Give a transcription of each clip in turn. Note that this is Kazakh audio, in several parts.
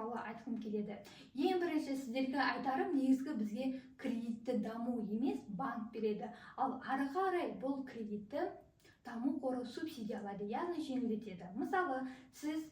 туралы айтқым келеді. Ең бірінші сіздерге айтарым, негізгі бізге кредитті Даму емес, банк береді. Ал ары қарай бұл кредитті Даму қоры субсидиялайды, яғни жеңілдетеді. Мысалы, сіз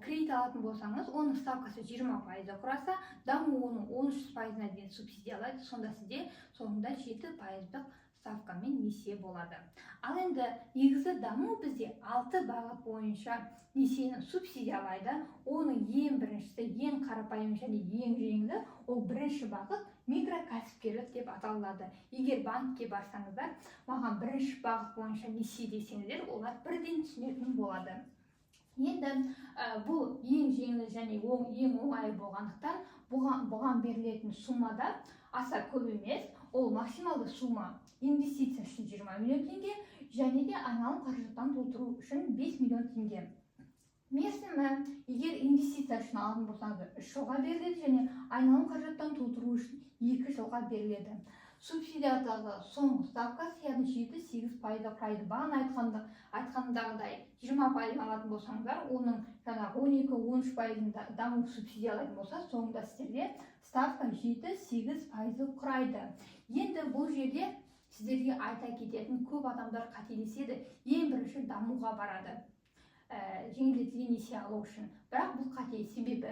кредит алатын болсаңыз, оның ставкасы 20%-ды құраса, Даму оның 13%-ына дейін субсидиялайды. Сонда сізде соңында 7%-дық ставкамен несие болады. Ал енді негізі Даму бізде алты бағыт бойынша несиені субсидиялайды. Оның ең біріншісі, ең қарапайым және ең жеңілі, ол бірінші бағыт, микрокәсіпкерлік деп аталынады. Егер банкке барсаңыздар, маған бірінші бағыт бойынша несие десеңіздер, олар бірден түсінетін болады. Енді бұл ең жеңілі және ең оңайы болғандықтан, бұған берілетін сумма да аса көп емес. Ол максималды сумма инвестиция үшін 20 миллион теңге және де айналым қаражаттан толтыру үшін 5 миллион теңге. Мерзімі, егер инвестиция үшін алатын болсаңыз, 3 жылға беріледі және айналым қаражаттан толтыру үшін 2 жылға беріледі. Субсидиядағы соңғы ставкасы, яғни 7-8%-ды құрайды. Бағана айтқандағыдай, 20% алатын болсаңыздар, оның жаңағы 12-13%-ын Даму субсидиялайтын болса, соңында сіздерде ставка 7-8%-ды құрайды. Енді бұл жерде сіздерге айта кететін, көп адамдар қателеседі: ең бірінші Дамуға барады жеңілдетілген несие алу үшін. Бірақ бұл қате, себебі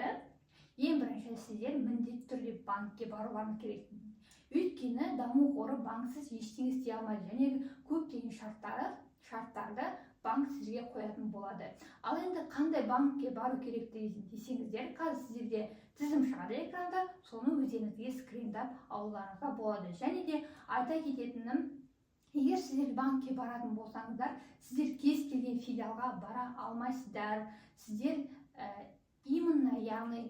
ең бірінші сіздер міндетті түрде банкке баруларыңыз керек, өйткені Даму қоры банксіз ештеңе істей алмайды және көптеген шарттарды банк сізге қоятын болады. Ал енді қандай банкке бару керек десеңіздер, қазір сіздерде тізім шығады экранда, соны өздеріңізге скриндап алуларыңызға болады. Және де айта кететінім, егер сіздер банкке баратын болсаңыздар, сіздер кез келген филиалға бара алмайсыздар. Сіздер именно, яғни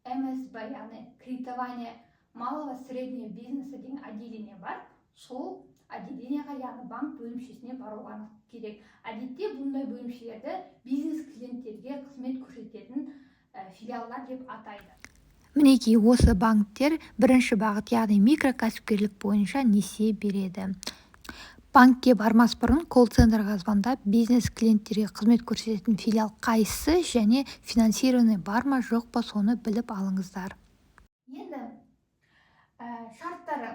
МСБ, яғни кредитование малого среднего бизнеса деген отделение бар, сол отделениеға, яғни банк бөлімшесіне баруға керек. Әдетте бұндай бөлімшелерді бизнес клиенттерге қызмет көрсететін филиалдар деп атайды. Мінекей, осы банктер бірінші бағыт, яғни микрокәсіпкерлік бойынша несие береді. Банкке бармас бұрын колл-центрға звондап, бизнес клиенттерге қызмет көрсететін филиал қайсысы және финансирование бар ма, жоқ па, соны біліп алыңыздар. Енді шарттары,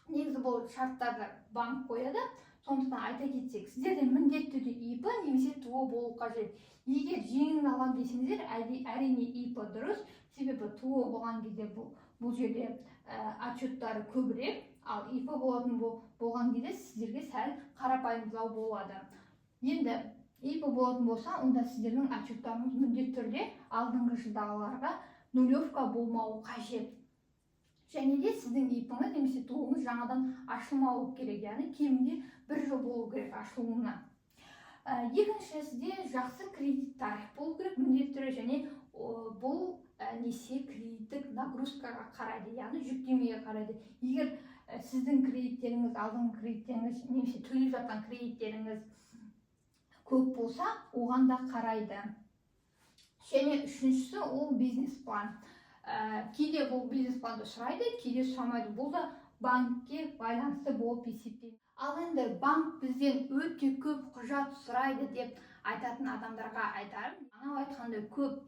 негізі бұл шарттарды банк қояды, сондықтан айта кетсек, сіздерде міндетті түрде ИП немесе ТОО болу қажет. Егер жеңіл аламын десеңіздер, әрине ИП дұрыс, себебі ТОО болған кезде бұл жерде отчеттары көбірек, ал ИП болатын болған кезде сіздерге сәл қарапайымдылау болады. Енді ИП болатын болса, онда сіздердің отчеттарыңыз міндетті түрде алдыңғы жылдағыларға нулевка болмауы қажет және де сіздің ИП-іңіз немесе ТОО-ңыз жаңадан ашылмауы керек, яғни кемінде бір жыл болу керек ашылуына. Екінші, сізде жақсы кредит тарих болу керек міндетті түрде және бұл несие кредиттік нагрузкаға қарайды, яғни жүктемеге қарайды. Егер сіздің кредиттеріңіз, алдыңғы кредиттеріңіз немесе төлеп жатқан кредиттеріңіз көп болса, оған да қарайды. Және үшіншісі, ол бизнес план. Кейде бұл бизнес планды сұрайды, кейде сұрамайды. Бұл да банкке байланысты болып есептеледі. Ал енді банк бізден өте көп құжат сұрайды деп айтатын адамдарға айтарым, анау айтқандай көп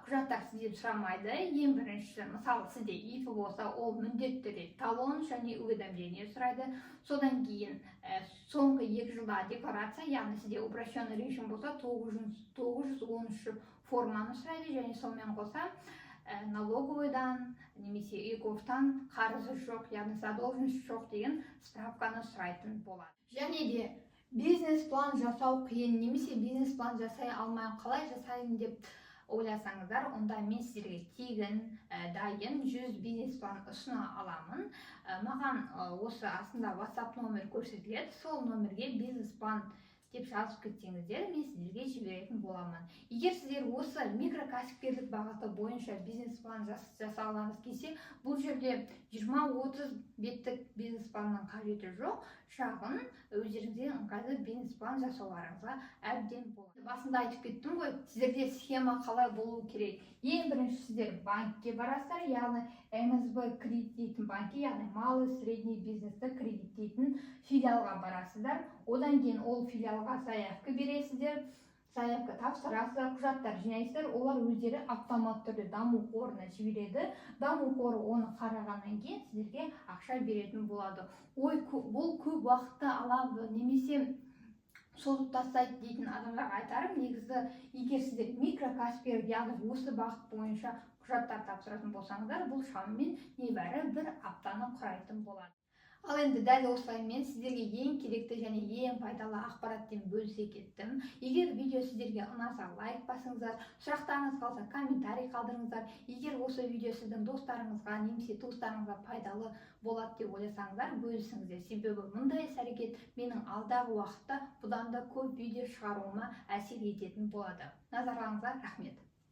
құжаттар сізден сұрамайды. Ең біріншісі, мысалы, сізде ИП болса, ол міндетті түрде талон және уведомление сұрайды. Содан кейін соңғы 2 жылда декларация, яғни сізде упрощенный режим болса, 913 форманы сұрайды және сонымен қоса налоговыйдан немесе еговтан қарызы жоқ, яғни задолженность жоқ деген справканы сұрайтын болады. Және де бизнес план жасау қиын немесе бизнес план жасай алмай, қалай жасаймын деп ойласаңыздар, онда мен сіздерге тегін дайын 100 бизнес план ұсына аламын. Маған осы астында WhatsApp номер көрсетіледі, сол номерге «бизнес план» деп жазып кетсеңіздер, мен сіздерге жіберетін боламын. Егер сіздер осы микрокәсіпкерлік бағыты бойынша бизнес план жасағыларыңыз келсе, бұл жерде 20-30 беттік бизнес планның қажеті жоқ, шағын, өздеріңізге ыңғайлы бизнес план жасауларыңызға әбден болады. Басында айтып кеттім ғой, сіздерде схема қалай болу керек. Ең бірінші сіздер банкке барасыздар, яғни МСБ кредиттейтін банкке, яғни малый средний бизнесті кредиттейтін филиалға барасыздар. Одан кейін ол филиалға заявка бересіздер. Заявка тапсырасыздар, құжаттар жинайсыздар, олар өздері автоматты түрде Даму қорына жібереді. Даму қоры оны қарағаннан кейін сіздерге ақша беретін болады. Ой, бұл көп уақытты алады немесе созып тастайды дейтін адамдарға айтарым: негізі, егер сіздер микрокәсіпкер, яғни осы бағыт бойынша құжаттар тапсыратын болсаңыздар, бұл шамамен небәрі бір аптаны құрайтын болады. Ал енді дәл осылай мен сіздерге ең керекті және ең пайдалы ақпаратпен бөлісе кеттім. Егер видео сіздерге ұнаса, лайк басыңыздар, сұрақтарыңыз қалса, комментарий қалдырыңыздар. Егер осы видео сіздің достарыңызға немесе туыстарыңызға пайдалы болады деп ойласаңыздар, бөлісіңіздер. Себебі мұндай іс әрекет менің алдағы уақытта бұдан да көп видео шығаруыма әсер ететін болады. Назарларыңызға рахмет.